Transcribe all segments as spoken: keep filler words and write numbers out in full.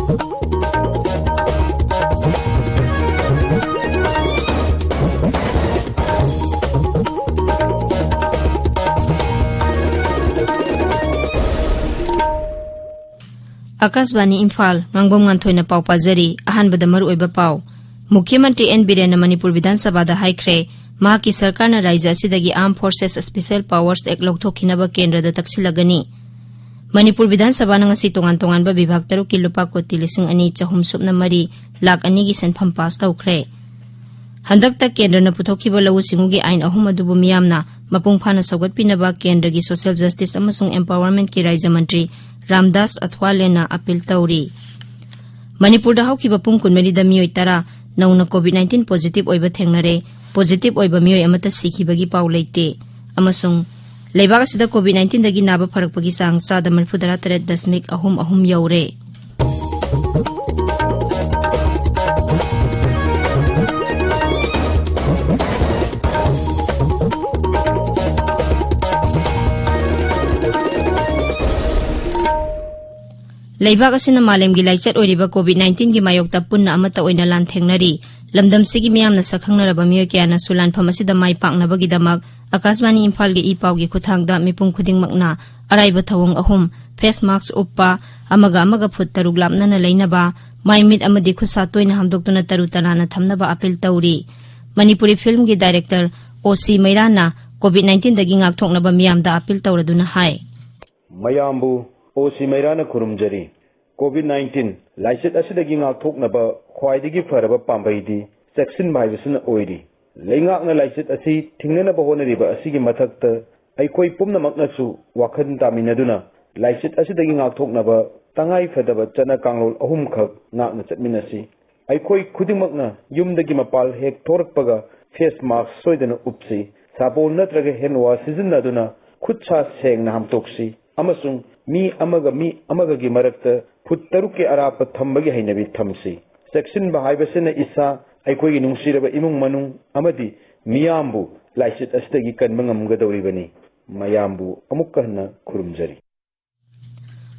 ꯑꯥꯀꯥꯁꯕꯥꯅꯤ ꯏꯝꯐꯥꯜ, ꯉꯥꯡꯕꯝ ꯉꯥꯟꯊꯣꯏꯅ ꯄꯥꯎ ꯄꯥꯖꯔꯤ꯫ ꯑꯍꯥꯟꯕꯗ ꯃꯔꯨꯑꯣꯏꯕ ꯄꯥꯎ꯫ ꯃꯨꯈ꯭ꯌ ꯃꯟꯇ꯭ꯔꯤ ꯑꯦꯟ ꯕꯤꯔꯦꯟꯅ ꯃꯅꯤꯄꯨꯔ ꯕꯤꯙꯥꯟ ꯁꯚꯥꯗ ꯍꯥꯏꯈ꯭ꯔꯦ, ꯃꯍꯥꯛꯀꯤ ꯁꯔꯀꯥꯔꯅ ꯔꯥꯖ꯭ꯌ ꯑꯁꯤꯗꯒꯤ Armed Forces Special Powers Act ꯂꯧꯊꯣꯛꯈꯤꯅꯕ ꯀꯦꯟꯗ꯭ꯔꯗ ꯇꯛꯁꯤꯜꯂꯒꯅꯤ꯫ ꯃꯅꯤꯄꯨꯔ ꯕꯤꯙꯥꯟ ꯁꯚꯥꯅ ꯉꯁꯤ ꯇꯣꯉꯥꯟ ꯇꯣꯉꯥꯟꯕ ꯕꯤꯚꯥꯒ ꯇꯔꯨꯛꯀꯤ ꯂꯨꯄꯥ ꯀꯣꯇꯤ ꯂꯤꯁꯤꯡ ꯑꯅꯤ ꯆꯍꯨꯝ ꯁꯨꯞꯅ ꯃꯔꯤ ꯂꯥꯈ ꯑꯅꯤꯒꯤ ꯁꯦꯟꯐꯝ ꯄꯥꯁ ꯇꯧꯈ꯭ꯔꯦ꯫ ꯍꯟꯗꯛꯇ ꯀꯦꯟꯗ꯭ꯔꯅ ꯄꯨꯊꯣꯛꯈꯤꯕ ꯂꯧꯎ ꯁꯤꯡꯎꯒꯤ ꯑꯥꯏꯟ ꯑꯍꯨꯝ ꯑꯗꯨꯕꯨ ꯃꯤꯌꯥꯝꯅ ꯃꯄꯨꯡ ꯐꯥꯅ ꯁꯧꯒꯠꯄꯤꯅꯕ ꯀꯦꯟꯗ꯭ꯔꯒꯤ Social Justice ꯑꯃꯁꯨꯡ Empowerment ꯀꯤ ꯔꯥꯖ꯭ꯌ ꯃꯟꯇ꯭ꯔꯤ ꯔꯥꯝꯗꯥꯁ ꯑꯊꯋꯥꯂꯦꯅ ꯑꯄꯤꯜ ꯇꯧꯔꯤ꯫ ꯃꯅꯤꯄꯨꯔꯗ ꯍꯧꯈꯤꯕ ꯄꯨꯡ ꯀꯨꯟꯃꯔꯤꯗ ꯃꯤꯑꯣꯏ ꯇꯔꯥ ꯅꯧꯅ COVID nineteen positive ꯑꯣꯏꯕ ꯊꯦꯡꯅꯔꯦ꯫ Positive ꯑꯣꯏꯕ ꯃꯤꯑꯣꯏ ꯑꯃꯠꯇ ꯁꯤꯈꯤꯕꯒꯤ ꯄꯥꯎ ꯂꯩꯇꯦ꯫ ꯑꯃꯁꯨꯡ ꯂꯩꯕꯥꯛ ꯑꯁꯤꯗ COVID nineteen ꯗꯒꯤ ꯅꯥꯕ ꯐꯔꯛꯄꯒꯤ ꯆꯥꯡ ꯆꯥꯗ ꯃꯔꯤꯐꯨꯇꯔꯥ ꯇꯔꯦꯠ ꯗꯁꯃꯤꯛ ꯑꯍꯨꯝ ꯑꯍꯨꯝ ꯌꯧꯔꯦ꯫ ꯂꯩꯕꯥꯛ ꯑꯁꯤꯅ ꯃꯥꯂꯦꯝꯒꯤ ꯂꯥꯏꯆꯠ ꯑꯣꯏꯔꯤꯕ COVID nineteen ꯒꯤ ꯃꯥꯌꯣꯛꯇ ꯄꯨꯟꯅ ꯑꯃꯠꯇ ꯑꯣꯏꯅ ꯂꯥꯟꯊꯦꯡꯅꯔꯤ꯫ ꯂꯝꯗꯝꯁꯤꯒꯤ ꯃꯤꯌꯥꯝꯅ ꯁꯛꯈꯪꯅꯔꯕ ꯃꯤꯑꯣꯏ ꯀꯌꯥꯅꯁꯨ ꯂꯥꯟꯐꯝ ꯑꯁꯤꯗ ꯃꯥꯏ ꯄꯥꯛꯅꯕꯒꯤꯗꯃꯛ ꯑꯥꯀꯥꯁꯕꯥꯅꯤ ꯏꯝꯐꯥꯜꯒꯤ ꯏ ꯄꯥꯎꯒꯤ ꯈꯨꯠꯊꯥꯡꯗ ꯃꯤꯄꯨꯝ ꯈꯨꯗꯤꯡꯃꯛꯅ ꯑꯔꯥꯏꯕ ꯊꯧꯑꯣꯡ ꯑꯍꯨꯝ, face mask ꯎꯞꯄ, ꯑꯃꯒ ꯑꯃꯒ ꯐꯨꯠ ꯇꯔꯨꯛ ꯂꯥꯞꯅꯅ ꯂꯩꯅꯕ, ꯃꯥꯏ ꯃꯤꯠ ꯑꯃꯗꯤ ꯈꯨꯠꯁꯥ ꯇꯣꯏꯅ ꯍꯥꯝꯗꯣꯛꯇꯨꯅ ꯇꯔꯨ ꯇꯅꯥꯟꯅ ꯊꯝꯅꯕ ꯑꯄꯤꯜ ꯇꯧꯔꯤ꯫ ꯃꯅꯤꯄꯨꯔꯤ ꯐꯤꯜꯝꯒꯤ ꯗꯥꯏꯔꯦꯛꯇꯔ ꯑꯣ ꯁꯤ ꯃꯩꯔꯥꯅ COVID nineteen ꯗꯒꯤ ꯉꯥꯛꯊꯣꯛꯅꯕ ꯃꯤꯌꯥꯝꯗ ꯑꯄꯤꯜ ꯇꯧꯔꯗꯨꯅ ꯍꯥꯏ꯫ ꯃꯌꯥꯝꯕꯨ ꯑꯣ ꯁꯤ ꯃꯩꯔꯥꯅ ꯈꯨꯔꯨꯝꯖꯔꯤ꯫ COVID nineteen ꯂꯥꯏꯆꯠ ꯑꯁꯤꯗꯒꯤ ꯉꯥꯛꯊꯣꯛꯅꯕ ꯈ꯭ꯋꯥꯏꯗꯒꯤ ꯐꯔꯕ ꯄꯥꯝꯕꯩꯗꯤ ꯆꯦꯛꯁꯤꯟꯕ ꯍꯥꯏꯕꯁꯤꯅ ꯑꯣꯏꯔꯤ꯫ ꯂꯩꯉꯥꯛꯅ ꯂꯥꯏꯆꯠ ꯑꯁꯤ ꯊꯤꯡꯅꯅꯕ ꯍꯣꯠꯅꯔꯤꯕ ꯑꯁꯤꯒꯤ ꯃꯊꯛꯇ ꯑꯩꯈꯣꯏ ꯄꯨꯝꯅꯃꯛꯅꯁꯨ ꯋꯥꯈꯜ ꯇꯥꯃꯤꯟꯅꯗꯨꯅ ꯂꯥꯏꯆꯠ ꯑꯁꯤꯗꯒꯤ ꯉꯥꯛꯊꯣꯛꯅꯕ ꯇꯉꯥꯏ ꯐꯗꯕ ꯆꯠꯅ ꯀꯥꯡꯂꯣꯟ ꯑꯍꯨꯝꯈꯛ ꯉꯥꯛꯅ ꯆꯠꯃꯤꯟꯅꯁꯤ꯫ ꯑꯩꯈꯣꯏ ꯈꯨꯗꯤꯡꯃꯛꯅ ꯌꯨꯝꯗꯒꯤ ꯃꯄꯥꯟ ꯍꯦꯛ ꯊꯣꯔꯛꯄꯒ face mask ꯁꯣꯏꯗꯅ ꯎꯞꯁꯤ꯫ ꯁꯥꯄꯣꯟ ꯅꯠꯇ꯭ꯔꯒ hand wash ꯁꯤꯖꯤꯟꯅꯗꯨꯅ ꯈꯨꯠ ꯁꯥ ꯁꯦꯡꯅ ꯍꯥꯝꯗꯣꯛꯁꯤ ꯑꯃꯁꯨꯡ ꯃꯤ ꯑꯃꯒ ꯃꯤ ꯑꯃꯒꯒꯤ ꯃꯔꯛꯇ ꯐꯨꯠ ꯇꯔꯨꯛꯀꯤ ꯑꯔꯥꯞꯄ ꯊꯝꯕꯒꯤ ꯍꯩꯅꯕꯤ ꯊꯝꯁꯤ꯫ ꯆꯦꯛꯁꯤꯟꯕ ꯍꯥꯏꯕꯁꯤꯅ ꯏꯁꯥ, ꯑꯩꯈꯣꯏꯒꯤ ꯅꯨꯡꯁꯤꯔꯕ ꯏꯃꯨꯡ ꯃꯅꯨꯡ ꯑꯃꯗꯤ ꯃꯤꯌꯥꯝꯕꯨ ꯂꯥꯏꯆꯠ ꯑꯁꯤꯗꯒꯤ ꯀꯟꯕ ꯉꯝꯒꯗꯧꯔꯤꯕꯅꯤ꯫ ꯃꯌꯥꯝꯕꯨ ꯑꯃꯨꯛꯀ ꯍꯟꯅ ꯈꯨꯔꯨꯝꯖꯔꯤ꯫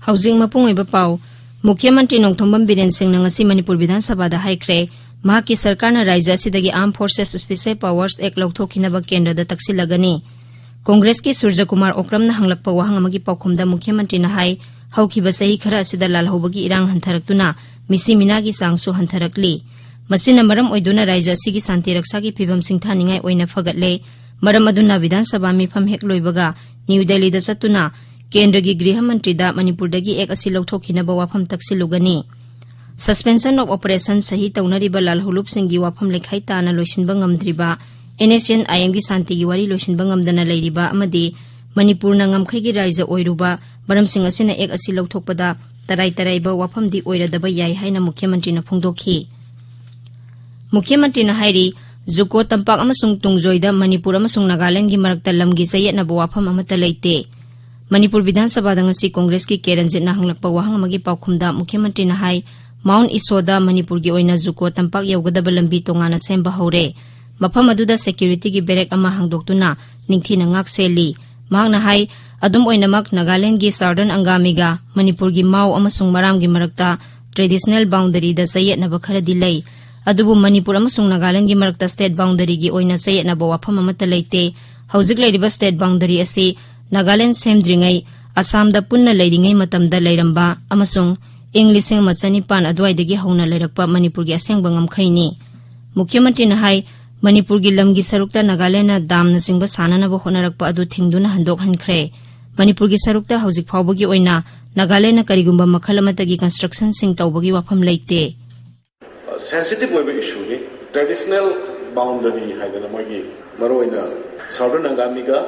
ꯍꯧꯖꯤꯛ ꯃꯄꯨꯡ ꯑꯣꯏꯕ ꯄꯥꯎ꯫ ꯃꯨꯈ꯭ꯌ ꯃꯟꯇ꯭ꯔꯤ ꯅꯣꯡꯊꯣꯝꯕꯝ ꯕꯤꯔꯦꯟ ꯁꯤꯡꯅ ꯉꯁꯤ ꯃꯅꯤꯄꯨꯔ ꯕꯤꯙꯥꯟ ꯁꯚꯥꯗ ꯍꯥꯏꯈ꯭ꯔꯦ, ꯃꯍꯥꯛꯀꯤ ꯁꯔꯀꯥꯔꯅ ꯔꯥꯖ꯭ꯌ ꯑꯁꯤꯗꯒꯤ Armed Forces Special Powers Act ꯂꯧꯊꯣꯛꯈꯤꯅꯕ ꯀꯦꯟꯗ꯭ꯔꯗ ꯇꯛꯁꯤꯜꯂꯒꯅꯤ꯫ ꯀꯣꯡꯒ꯭ꯔꯦꯁꯀꯤ ꯁꯨꯔꯖꯀꯨꯃꯥꯔ ꯑꯣꯀ꯭ꯔꯝꯅ ꯍꯪꯂꯛꯄ ꯋꯥꯍꯪ ꯑꯃꯒꯤ ꯄꯥꯎꯈꯨꯝꯗ ꯃꯨꯈ꯭ꯌ ꯃꯟꯇ꯭ꯔꯤꯅ ꯍꯥꯏ, ꯍꯧꯈꯤꯕ ꯆꯍꯤ ꯈꯔ ꯑꯁꯤꯗ ꯂꯥꯜꯍꯧꯕꯒꯤ ꯏꯔꯥꯡ ꯍꯟꯊꯔꯛꯇꯨꯅ ꯃꯤꯁꯤ ꯃꯤꯅꯥꯒꯤ ꯆꯥꯡꯁꯨ ꯍꯟꯊꯔꯛꯂꯤ꯫ ꯃꯁꯤꯅ ꯃꯔꯝ ꯑꯣꯏꯗꯨꯅ ꯔꯥꯖ꯭ꯌ ꯑꯁꯤꯒꯤ ꯁꯥꯟꯇꯤ ꯔꯛꯁꯥꯒꯤ ꯐꯤꯕꯝ ꯁꯤꯡꯊꯥꯅꯤꯡꯉꯥꯏ ꯑꯣꯏꯅ ꯐꯒꯠꯂꯦ꯫ ꯃꯔꯝ ꯑꯗꯨꯅ ꯕꯤꯙꯥꯟ ꯁꯚꯥ ꯃꯤꯐꯝ ꯍꯦꯛ ꯂꯣꯏꯕꯒ ꯅ꯭ꯌꯨ ꯗꯦꯜꯂꯤꯗ ꯆꯠꯇꯨꯅ ꯀꯦꯟꯗ꯭ꯔꯒꯤ ꯒ꯭ꯔꯤꯍ ꯃꯟꯇ꯭ꯔꯤꯗ ꯃꯅꯤꯄꯨꯔꯗꯒꯤ ꯑꯦꯛ ꯑꯁꯤ ꯂꯧꯊꯣꯛꯈꯤꯅꯕ ꯋꯥꯐꯝ ꯇꯛꯁꯤꯜꯂꯨꯒꯅꯤ꯫ Suspension of Operation ꯁꯍꯤ ꯇꯧꯅꯔꯤꯕ ꯂꯥꯜꯍꯧꯂꯨꯞꯁꯤꯡꯒꯤ ꯋꯥꯐꯝ ꯂꯩꯈꯥꯏ ꯇꯥꯅ ꯂꯣꯏꯁꯤꯟꯕ ꯉꯝꯗ꯭ꯔꯤꯕ, NSCN-IMꯒꯤ ꯁꯥꯟꯇꯤꯒꯤ ꯋꯥꯔꯤ ꯂꯣꯏꯁꯤꯟꯕ ꯉꯝꯗꯅ ꯂꯩꯔꯤꯕ ꯑꯃꯗꯤ ꯃꯅꯤꯄꯨꯔꯅ ꯉꯝꯈꯩꯒꯤ ꯔꯥꯏꯖ ꯑꯣꯏꯔꯨꯕ ꯃꯔꯝꯁꯤꯡ ꯑꯁꯤꯅ ꯑꯦꯛ ꯑꯁꯤ ꯂꯧꯊꯣꯛꯄꯗ ꯇꯔꯥꯏ ꯇꯔꯥꯏꯕ ꯋꯥꯐꯝꯗꯤ ꯑꯣꯏꯔꯗꯕ ꯌꯥꯏ ꯍꯥꯏꯅ ꯃꯨꯈ꯭ꯌ ꯃꯟꯇ꯭ꯔꯤꯅ ꯐꯣꯡꯗꯣꯛꯈꯤ꯫ ꯃꯨꯈ꯭ꯌ ꯃꯟꯇ꯭ꯔꯤꯅ ꯍꯥꯏꯔꯤ, ꯖꯨꯀꯣ ꯇꯝꯄꯥꯛ ꯑꯃꯁꯨꯡ ꯇꯨꯡꯖꯣꯏꯗ ꯃꯅꯤꯄꯨꯔ ꯑꯃꯁꯨꯡ ꯅꯥꯒꯥꯂꯦꯟꯗꯒꯤ ꯃꯔꯛꯇ ꯂꯝꯒꯤ ꯆꯌꯦꯠꯅꯕ ꯋꯥꯐꯝ ꯑꯃꯠꯇ ꯂꯩꯇꯦ꯫ ꯃꯅꯤꯄꯨꯔ ꯕꯤꯙꯥꯟ ꯁꯚꯥꯗ ꯉꯁꯤ ꯀꯣꯡꯒ꯭ꯔꯦꯁꯀꯤ ꯀꯦ ꯔꯟꯖꯤꯠꯅ ꯍꯪꯂꯛꯄ ꯋꯥꯍꯪ ꯑꯃꯒꯤ ꯄꯥꯎꯈꯨꯝꯗ ꯃꯨꯈ꯭ꯌ ꯃꯟꯇ꯭ꯔꯤꯅ ꯍꯥꯏ, ꯃꯥꯎꯟ ꯏꯁꯣꯗ ꯃꯅꯤꯄꯨꯔꯒꯤ ꯑꯣꯏꯅ ꯖꯨꯀꯣ ꯇꯝꯄꯥꯛ ꯌꯧꯒꯗꯕ ꯂꯝꯕꯤ ꯇꯣꯉꯥꯟꯅ ꯁꯦꯝꯕ ꯍꯧꯔꯦ꯫ ꯃꯐꯝ ꯑꯗꯨꯗ ꯁꯦꯀ꯭ꯌꯨꯔꯤꯇꯤꯒꯤ ꯕꯦꯔꯦꯛ ꯑꯃ ꯍꯥꯡꯗꯣꯛꯇꯨꯅ ꯅꯤꯡꯊꯤꯅ ꯉꯥꯛ ꯁꯦꯜꯂꯤ꯫ ꯃꯍꯥꯛꯅ ꯍꯥꯏ, ꯑꯗꯨꯝ ꯑꯣꯏꯅꯃꯛ ꯅꯥꯒꯥꯂꯦꯟꯗꯒꯤ ꯁꯥꯎꯗꯔꯟ ꯑꯪꯒꯥꯃꯤꯒ ꯃꯅꯤꯄꯨꯔꯒꯤ ꯃꯥꯎ ꯑꯃꯁꯨꯡ ꯃꯔꯥꯝꯒꯤ ꯃꯔꯛꯇ ꯇ꯭ꯔꯦꯗꯤꯁꯅꯦꯜ ꯕꯥꯎꯟꯗꯔꯤꯗ ꯆꯌꯦꯠꯅꯕ ꯈꯔꯗꯤ ꯂꯩ꯫ ꯑꯗꯨꯕꯨ ꯃꯅꯤꯄꯨꯔ ꯑꯃꯁꯨꯡ ꯅꯥꯒꯥꯂꯦꯟꯗꯒꯤ ꯃꯔꯛꯇ ꯁ꯭ꯇꯦꯠ ꯕꯥꯎꯟꯗꯔꯤꯒꯤ ꯑꯣꯏꯅ ꯆꯌꯦꯠꯅꯕ ꯋꯥꯐꯝ ꯑꯃꯠꯇ ꯂꯩꯇꯦ꯫ ꯍꯧꯖꯤꯛ ꯂꯩꯔꯤꯕ ꯁ꯭ꯇꯦꯠ ꯕꯥꯎꯟꯗꯔꯤ ꯑꯁꯤ ꯅꯥꯒꯥꯂꯦꯟꯗ ꯁꯦꯝꯗ꯭ꯔꯤꯉꯩ, ꯑꯁꯥꯝꯗ ꯄꯨꯟꯅ ꯂꯩꯔꯤꯉꯩ ꯃꯇꯝꯗ ꯂꯩꯔꯝꯕ ꯑꯃꯁꯨꯡ ꯏꯪ ꯂꯤꯁꯤꯡ ꯑꯃ ꯆꯅꯤꯄꯥꯟ ꯑꯗꯨꯋꯥꯏꯗꯒꯤ ꯍꯧꯅ ꯂꯩꯔꯛꯄ ꯃꯅꯤꯄꯨꯔꯒꯤ ꯑꯁꯦꯡꯕ ꯉꯝꯈꯩꯅꯤ꯫ ꯃꯨꯈ꯭ꯌ ꯃꯟꯇ꯭ꯔꯤꯅ ꯍꯥꯏ, ꯃꯅꯤꯄꯨꯔꯒꯤ ꯂꯝꯒꯤ ꯁꯔꯨꯛꯇ ꯅꯥꯒꯥꯂꯦꯟꯗꯅ ꯗꯥꯝꯅꯆꯤꯡꯕ ꯁꯥꯅꯅꯕ ꯍꯣꯠꯅꯔꯛꯄ ꯑꯗꯨ ꯊꯤꯡꯗꯨꯅ ꯍꯟꯗꯣꯛꯍꯟꯈ꯭ꯔꯦ꯫ ꯃꯅꯤꯄꯨꯔꯒꯤ ꯁꯔꯨꯛꯇ ꯍꯧꯖꯤꯛ ꯐꯥꯎꯕꯒꯤ ꯑꯣꯏꯅ ꯅꯥꯒꯥꯂꯦꯟꯗꯅ ꯀꯔꯤꯒꯨꯝꯕ ꯃꯈꯜ ꯑꯃꯠꯇꯒꯤ ꯀꯟꯁꯇ꯭ꯔꯛꯁꯟꯁꯤꯡ ꯇꯧꯕꯒꯤ ꯋꯥꯐꯝ ꯂꯩꯇꯦ꯫ ꯁꯦꯟꯁꯤꯇꯤꯚ ꯑꯣꯏꯕ ꯏꯁꯨꯅꯤ꯫ ꯇ꯭ꯔꯦꯗꯤꯁꯅꯦꯜ ꯕꯥꯎꯟꯗꯔꯤ ꯍꯥꯏꯗꯅ ꯃꯣꯏꯒꯤ ꯃꯔꯨꯑꯣꯏꯅ ꯁꯥꯎꯗꯔꯟ ꯑꯪꯒꯥꯃꯤꯒ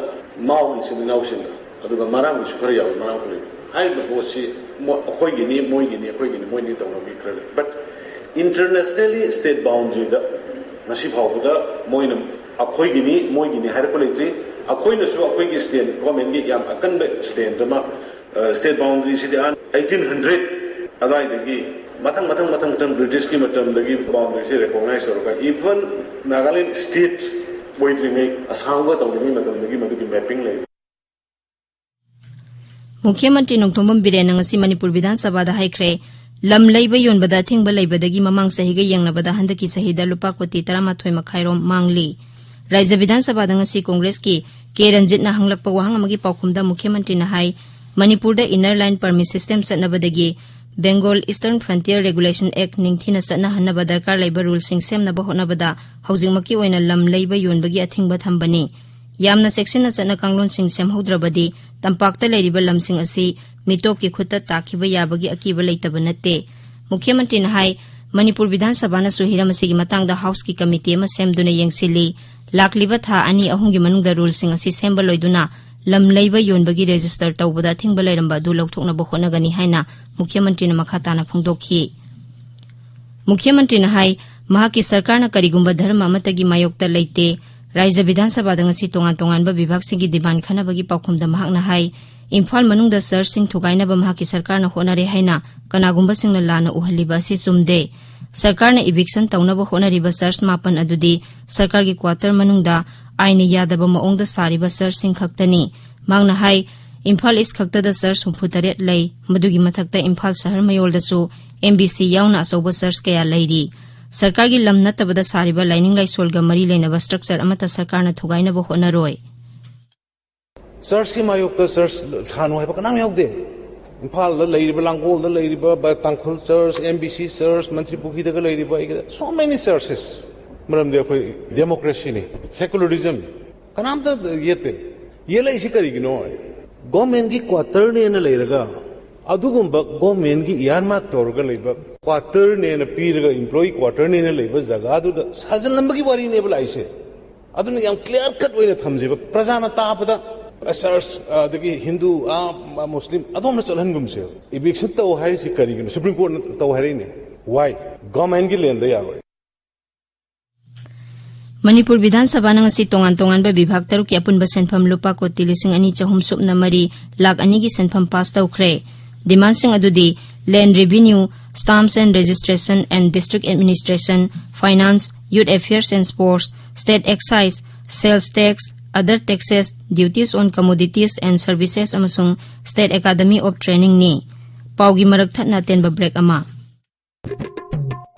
ꯃꯥꯎꯒꯤ ꯏꯆꯤꯟ ꯏꯅꯥꯎꯁꯤꯡꯒ, ꯑꯗꯨꯒ ꯃꯔꯥꯡꯒꯤꯁꯨ ꯈꯔ ꯌꯥꯎꯏ, ꯃꯔꯥꯡ ꯈꯨꯂꯦꯟ꯫ ꯍꯥꯏꯔꯤꯕ ꯄꯣꯠꯁꯤ ꯃꯣ-, ꯑꯩꯈꯣꯏꯒꯤꯅꯤ, ꯃꯣꯏꯒꯤꯅꯤ, ꯑꯩꯈꯣꯏꯒꯤꯅꯤ, ꯃꯣꯏꯅꯤ ꯇꯧꯅꯕꯤ ꯈꯔ ꯂꯩ꯫ But internationally state boundaryꯗ ꯉꯁꯤ ꯐꯥꯎꯕꯗ ꯃꯣꯏꯅ ꯑꯩꯈꯣꯏꯒꯤꯅꯤ, ꯃꯣꯏꯒꯤꯅꯤ ꯍꯥꯏꯔꯛꯄ ꯂꯩꯇ꯭ꯔꯤ꯫ ꯑꯩꯈꯣꯏꯅꯁꯨ ꯑꯩꯈꯣꯏꯒꯤ ꯁ꯭ꯇꯦꯟ, ꯒꯣꯔꯃꯦꯟꯒꯤ ꯌꯥꯝ ꯑꯀꯟꯕ ꯁ꯭ꯇꯦꯟ ꯑꯃ, ꯑ, ꯁ꯭ꯇꯦꯠ ꯕꯥꯎꯟꯗꯔꯤꯁꯤꯗꯤ ꯑꯥ eighteen hundred ꯑꯗꯨꯋꯥꯏꯗꯒꯤ ꯃꯊꯪ, ꯃꯊꯪ, ꯃꯊꯪ, ꯃꯊꯪ ꯕ꯭ꯔꯤꯇꯤꯁꯀꯤ ꯃꯇꯝꯗꯒꯤ ꯕꯥꯎꯟꯗꯔꯤꯁꯤ ꯔꯦꯀꯣꯒꯅꯥꯏꯖ ꯇꯧꯔꯒ even ꯅꯥꯒꯥꯂꯦꯟ ꯁ꯭ꯇꯦꯠ ꯑꯣꯏꯗ꯭ꯔꯤꯉꯩ ꯑꯁꯥꯝꯒ ꯇꯧꯔꯤꯉꯩ ꯃꯇꯝꯗꯒꯤ ꯃꯗꯨꯒꯤ ꯃꯦꯄꯤꯡ ꯂꯩ꯫ ꯃꯨꯈ꯭ꯌ ꯃꯟꯇ꯭ꯔꯤ ꯅꯣꯡꯊꯣꯝꯕꯝ ꯕꯤꯔꯦꯟꯅ ꯉꯁꯤ ꯃꯅꯤꯄꯨꯔ ꯕꯤꯙꯥꯟ ꯁꯚꯥꯗ ꯍꯥꯏꯈ꯭ꯔꯦ, ꯂꯝ ꯂꯩꯕ ꯌꯣꯟꯕꯗ ꯑꯊꯤꯡꯕ ꯂꯩꯕꯗꯒꯤ ꯃꯃꯥꯡ ꯆꯍꯤꯒ ꯌꯦꯡꯅꯕꯗ ꯍꯟꯗꯛꯀꯤ ꯆꯍꯤꯗ ꯂꯨꯄꯥ ꯀꯣꯇꯤ ꯇꯔꯥꯃꯥꯊꯣꯏ ꯃꯈꯥꯏꯔꯣꯝ ꯃꯥꯡꯂꯤ꯫ ꯔꯥꯖ꯭ꯌ ꯕꯤꯙꯥꯟ ꯁꯚꯥꯗ ꯉꯁꯤ ꯀꯣꯡꯒ꯭ꯔꯦꯁꯀꯤ ꯀꯦ ꯔꯟꯖꯤꯠꯅ ꯍꯪꯂꯛꯄ ꯋꯥꯍꯪ ꯑꯃꯒꯤ ꯄꯥꯎꯈꯨꯝꯗ ꯃꯨꯈ꯭ꯌ ꯃꯟꯇ꯭ꯔꯤꯅ ꯍꯥꯏ, ꯃꯅꯤꯄꯨꯔꯗ Inner Line Permit System ꯆꯠꯅꯕꯗꯒꯤ Bengal Eastern Frontier Regulation Act ꯅꯤꯡꯊꯤꯅ ꯆꯠꯅꯍꯟꯅꯕ ꯗꯔꯀꯥꯔ ꯂꯩꯕ ꯔꯨꯜꯁꯤꯡ ꯁꯦꯝꯅꯕ ꯍꯣꯠꯅꯕꯗ ꯍꯧꯖꯤꯛꯃꯛꯀꯤ ꯑꯣꯏꯅ ꯂꯝ ꯂꯩꯕ ꯌꯣꯟꯕꯒꯤ ꯑꯊꯤꯡꯕ ꯊꯝꯕꯅꯤ꯫ ꯌꯥꯝꯅ ꯆꯦꯛꯁꯤꯟꯅ ꯆꯠꯅ ꯀꯥꯡꯂꯣꯟꯁꯤꯡ ꯁꯦꯝꯍꯧꯗ꯭ꯔꯕꯗꯤ ꯇꯝꯄꯥꯛꯇ ꯂꯩꯔꯤꯕ ꯂꯝꯁꯤꯡ ꯑꯁꯤ ꯃꯤꯇꯣꯞꯀꯤ ꯈꯨꯠꯇ ꯇꯥꯈꯤꯕ ꯌꯥꯕꯒꯤ ꯑꯀꯤꯕ ꯂꯩꯇꯕ ꯅꯠꯇꯦ꯫ ꯃꯨꯈ꯭ꯌ ꯃꯟꯇ꯭ꯔꯤꯅ ꯍꯥꯏ, ꯃꯅꯤꯄꯨꯔ ꯕꯤꯙꯥꯟ ꯁꯚꯥꯅꯁꯨ ꯍꯤꯔꯝ ꯑꯁꯤꯒꯤ ꯃꯇꯥꯡꯗ ꯍꯥꯎꯁꯀꯤ ꯀꯃꯤꯇꯤ ꯑꯃ ꯁꯦꯝꯗꯨꯅ ꯌꯦꯡꯁꯤꯜꯂꯤ꯫ ꯂꯥꯛꯂꯤꯕ ꯊꯥ ꯑꯅꯤ ꯑꯍꯨꯝꯒꯤ ꯃꯅꯨꯡꯗ ꯔꯨꯜꯁꯤꯡ ꯑꯁꯤ ꯁꯦꯝꯕ ꯂꯣꯏꯗꯨꯅ ꯂꯝ ꯂꯩꯕ ꯌꯣꯟꯕꯒꯤ ꯔꯦꯖꯤꯁꯇꯔ ꯇꯧꯕꯗ ꯑꯊꯤꯡꯕ ꯂꯩꯔꯝꯕ ꯑꯗꯨ ꯂꯧꯊꯣꯛꯅꯕ ꯍꯣꯠꯅꯒꯅꯤ ꯍꯥꯏꯅ ꯃꯨꯈ꯭ꯌ ꯃꯟꯇ꯭ꯔꯤꯅ ꯃꯈꯥ ꯇꯥꯅ ꯐꯣꯡꯗꯣꯛꯈꯤ꯫ ꯃꯨꯈ꯭ꯌ ꯃꯟꯇ꯭ꯔꯤꯅ ꯍꯥꯏ, ꯃꯍꯥꯛꯀꯤ ꯁꯔꯀꯥꯔꯅ ꯀꯔꯤꯒꯨꯝꯕ ꯙꯔꯃ ꯑꯃꯠꯇꯒꯤ ꯃꯥꯌꯣꯛꯇ ꯂꯩꯇꯦ꯫ ꯔꯥꯖ꯭ꯌ ꯕꯤꯙꯥꯟ ꯁꯚꯥꯗ ꯉꯁꯤ ꯇꯣꯉꯥꯟ ꯇꯣꯉꯥꯟꯕ ꯕꯤꯚꯥꯒꯁꯤꯡꯒꯤ ꯗꯤꯃꯥꯟ ꯈꯟꯅꯕꯒꯤ ꯄꯥꯎꯈꯨꯝꯗ ꯃꯍꯥꯛꯅ ꯍꯥꯏ, ꯏꯝꯐꯥꯜ ꯃꯅꯨꯡꯗ ꯆꯔꯆꯁꯤꯡ ꯊꯨꯒꯥꯏꯅꯕ ꯃꯍꯥꯛꯀꯤ ꯁꯔꯀꯥꯔꯅ ꯍꯣꯠꯅꯔꯦ ꯍꯥꯏꯅ ꯀꯅꯥꯒꯨꯝꯕꯁꯤꯡꯅ ꯂꯥꯟꯅ ꯎꯍꯜꯂꯤꯕ ꯑꯁꯤ ꯆꯨꯝꯗꯦ꯫ ꯁꯔꯀꯥꯔꯅ ꯏꯚꯤꯛꯁꯟ ꯇꯧꯅꯕ ꯍꯣꯠꯅꯔꯤꯕ ꯆꯔꯆ ꯃꯥꯄꯟ ꯑꯗꯨꯗꯤ ꯁꯔꯀꯥꯔꯒꯤ ꯀ꯭ꯋꯥꯇꯔ ꯃꯅꯨꯡꯗ ꯑꯥꯏꯟꯅ ꯌꯥꯗꯕ ꯃꯑꯣꯡꯗ ꯁꯥꯔꯤꯕ ꯆꯔꯆꯁꯤꯡ ꯈꯛꯇꯅꯤ꯫ ꯃꯍꯥꯛꯅ ꯍꯥꯏ, ꯏꯝꯐꯥꯜ ꯏꯁ ꯈꯛꯇꯗ ꯆꯔꯆ ꯍꯨꯝꯐꯨ ꯇꯔꯦꯠ ꯂꯩ꯫ ꯃꯗꯨꯒꯤ ꯃꯊꯛꯇ ꯏꯝꯐꯥꯜ ꯁꯍꯔ ꯃꯌꯣꯜꯗꯁꯨ ꯑꯦꯝ ꯕꯤ ꯁꯤ ꯌꯥꯎꯅ ꯑꯆꯧꯕ ꯆꯔꯆ ꯀꯌꯥ ꯂꯩꯔꯤ꯫ ꯁꯔꯀꯥꯔꯒꯤ ꯂꯝ ꯅꯠꯇꯕꯗ ꯁꯥꯔꯤꯕ ꯂꯥꯏꯅꯤꯡ ꯂꯥꯏꯁꯣꯜꯒ ꯃꯔꯤ ꯂꯩꯅꯕ ꯁ꯭ꯇ꯭ꯔꯛꯆꯔ ꯑꯃꯠꯇ ꯁꯔꯀꯥꯔꯅ ꯊꯨꯒꯥꯏꯅꯕ ꯍꯣꯠꯅꯔꯣꯏ꯫ ꯆꯔꯆꯀꯤ ꯃꯥꯌꯣꯛꯇ ꯆꯔꯆ ꯊꯥꯅꯨ ꯍꯥꯏꯕ ꯀꯅꯥꯝ ꯌꯥꯎꯗꯦ꯫ ꯏꯝꯐꯥꯜꯗ ꯂꯩꯔꯤꯕ, ꯂꯥꯡꯒꯣꯜꯗ ꯂꯩꯔꯤꯕ, ꯕ-, ꯇꯥꯡꯈꯨꯜ ꯆꯔꯆ, ꯑꯦꯝ ꯕꯤ ꯁꯤ ꯆꯔꯆ, ꯃꯟꯇ꯭ꯔꯤꯄꯨꯈ꯭ꯔꯤꯗꯒ ꯂꯩꯔꯤꯕ, ꯑꯩꯒ so many churches꯫ ꯃꯔꯝꯗꯤ ꯑꯩꯈꯣꯏ ꯗꯦꯃꯣꯀ꯭ꯔꯦꯁꯤꯅꯤ, ꯁꯦꯀꯨꯂꯔꯤꯖꯝ꯫ ꯀꯅꯥꯝꯇ ꯌꯦꯠꯇꯦ꯫ ꯌꯦꯠꯂꯛꯏꯁꯤ ꯀꯔꯤꯒꯤꯅꯣ? ꯒꯣꯔꯃꯦꯟꯒꯤ ꯀ꯭ꯋꯥꯇꯔꯅꯦꯅ ꯂꯩꯔꯒ, ꯑꯗꯨꯒꯨꯝꯕ ꯒꯣꯔꯃꯦꯟꯒꯤ ꯏꯌꯥꯔꯃꯥꯔꯛ ꯇꯧꯔꯒ ꯂꯩꯕ ꯀ꯭ꯋꯥꯇꯔꯅꯦꯅ ꯄꯤꯔꯒ, ꯏꯝꯄ꯭ꯂꯣꯌꯤ ꯀ꯭ꯋꯥꯇꯔꯅꯦꯅ ꯂꯩꯕ ꯖꯒꯥꯗꯨꯗ ꯁꯥꯖꯤꯜꯂꯝꯕꯒꯤ ꯋꯥꯔꯤꯅꯦꯕ ꯂꯥꯛꯏꯁꯦ꯫ ꯑꯗꯨꯅ ꯌꯥꯝ ꯀ꯭ꯂꯤꯌꯥꯔ ꯀꯠ ꯑꯣꯏꯅ ꯊꯝꯁꯦꯕ꯫ ꯄ꯭ꯔꯖꯥꯅ ꯇꯥꯕꯗ, ꯑ, ꯆꯔꯆ, ꯑ, ꯑꯗꯒꯤ ꯍꯤꯟꯗꯨ, ꯑ, ꯃ-, ꯃꯨꯁꯂꯤꯝ, ꯑꯗꯣꯝꯅ ꯆꯠꯍꯟꯒꯨꯝꯁꯦꯕ꯫ ꯏꯚꯤꯛꯁꯟ ꯇꯧ ꯍꯥꯏꯔꯤꯁꯤ ꯀꯔꯤꯒꯤꯅꯣ? ꯁꯨꯄ꯭ꯔꯤꯝ ꯀꯣꯔꯠꯅ ꯇꯧ ꯍꯥꯏꯔꯛꯏꯅꯦ꯫ ꯋꯥꯏ? ꯒꯣꯔꯃꯦꯟꯒꯤ ꯂꯦꯟꯗ ꯌꯥꯔꯣꯏ꯫ ꯃꯅꯤꯄꯨꯔ ꯕꯤꯙꯥꯟ ꯁꯚꯥꯅ ꯉꯁꯤ ꯇꯣꯉꯥꯟ ꯇꯣꯉꯥꯟꯕ ꯕꯤꯚꯥꯒ ꯇꯔꯨꯛꯀꯤ ꯑꯄꯨꯟꯕ ꯁꯦꯟꯐꯝ ꯂꯨꯄꯥ ꯀꯣꯇꯤ ꯂꯤꯁꯤꯡ ꯑꯅꯤ ꯆꯍꯨꯝ ꯁꯨꯞꯅ ꯃꯔꯤ ꯂꯥꯈ ꯑꯅꯤꯒꯤ ꯁꯦꯟꯐꯝ ꯄꯥꯁ ꯇꯧꯈ꯭ꯔꯦ꯫ ꯗꯤꯃꯥꯟꯁꯤꯡ ꯑꯗꯨꯗꯤ Land Revenue, Stamps and Registration and District Administration, Finance, Youth Affairs and Sports, State Excise, Sales Tax, other taxes, duties on commodities and services ꯑꯃꯁꯨꯡ State Academy of Trainingꯅꯤ꯫ ꯄꯥꯎꯒꯤ ꯃꯔꯛ ꯊꯠꯅ ꯑꯇꯦꯟꯕ break ꯑꯃ꯫